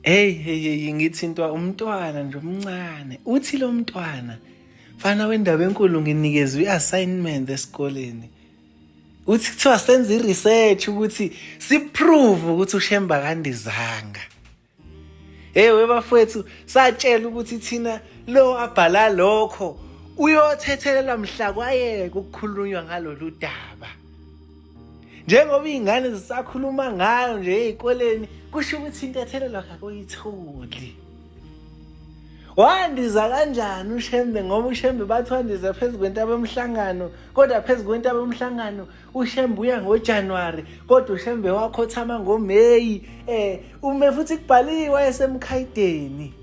Hey hey hey, ngithintwa umntwana nje omncane. Uthi lo mntwana mfana wendaba enkulu, nginikezwe i-assignment esikoleni. Uthi kuthiwa senze i-research ukuthi siprove ukuthi uShemba kandizanga. Hey webafowethu, satshela ukuthi thina lo abhala lokho uyothethelelwa mhla kwayeka ukukhulunywa ngalolu daba. Njengoba iy'ngane zisakhuluma ngayo nje ey'koleni, kusho ukuthi intethelelo akakuyitholi. Wandiza kanjani uShembe? Ngoba uShembe bathi wandiza phezu kwentaba yomhlangano, kodwa phezu kwentaba yomhlangano uShembe uya ngoJanuary, kodwa uShembe wakhothama ngoMeyi. Ume futhi kubhaliwe esemkhayideni.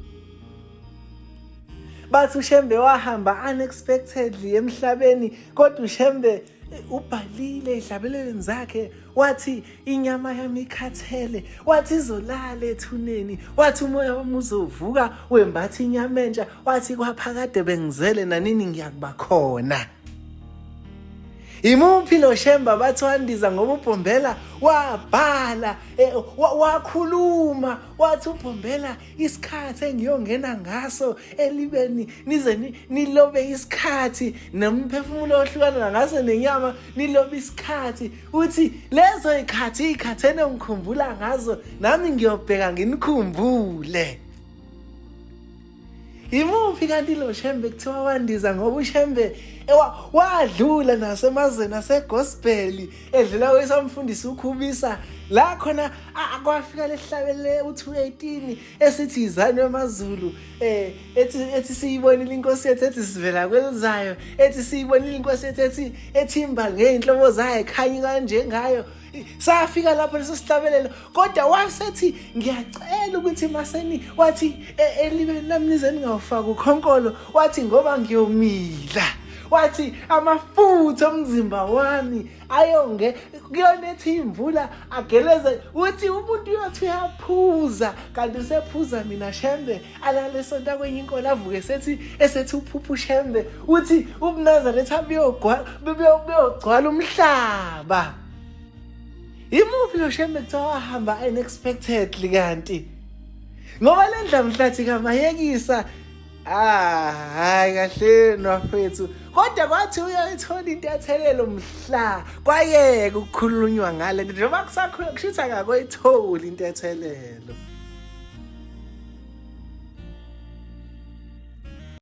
Bathi uShembe wahamba unexpectedly emhlabeni, kodwa uShembe ubhalile ezihlabelelweni zakhe wathi inyama yami ikhathele, wathi izolala ethuneni, wathi umoya wami uzovuka wembatha inyama entsha, wathi kwaphakade bengizele nanini ngiyakuba khona. Imuphi lo Shemba bathi wandiza? Ngoba uBhombela wabhala, wakhuluma wathi uBhombela isikhathi engiyongena ngaso elibeni nize nilobe isikhathi nomphefumulo ohlukana ngaso nenyama, nilobe isikhathi. Uthi lezo ikhathi ikhathi enongikhumbula ngazo, nami ngiyobheka nginikhumbule. Imuphi kanti lo Shembe kuthiwa wandiza? Ngoba uShembe wadlula nasemazweni asegospel, edlula kwesamfundisi uKhubisa, la khona kwafika lesihlabelele u218 esithi izani wemaZulu, ethi siyibonile inkosi yethu, ethi sivela kwelizayo, ethi siyibonile inkosi yethu, ethi imbali ngey'nhlobo zayo khanyi kanjengayo. Safika lapho leso sihlabelelo, kodwa wasethi ngiyacela ukuthi maseni wathi elibeni lami nize ningawufaki ukhonkolo, wathi ngoba ngiyomila, wathi amafutha omzimba wami ayonge kuyonetha imvula ageleze, uthi umuntu uyothi uyaphuza kanti usephuza mina Shembe, alale esonta kwenye inkolo, avuke sethi esethi uphupha uShembe, uthi ubuNazaretha buyogcwala umhlaba. Imuphi lo Shembe kuthiwa wahamba unexpectedly kanti? Ngoba le ndlamhlathi kaMayekisa, ah hayi kahle bafethu, kodwa kwathi uyoyithola intethelelo mhla kwayeka ukukhulunywa ngale, njengoba kusakhuluma kushuthi akakoyitholi intethelelo.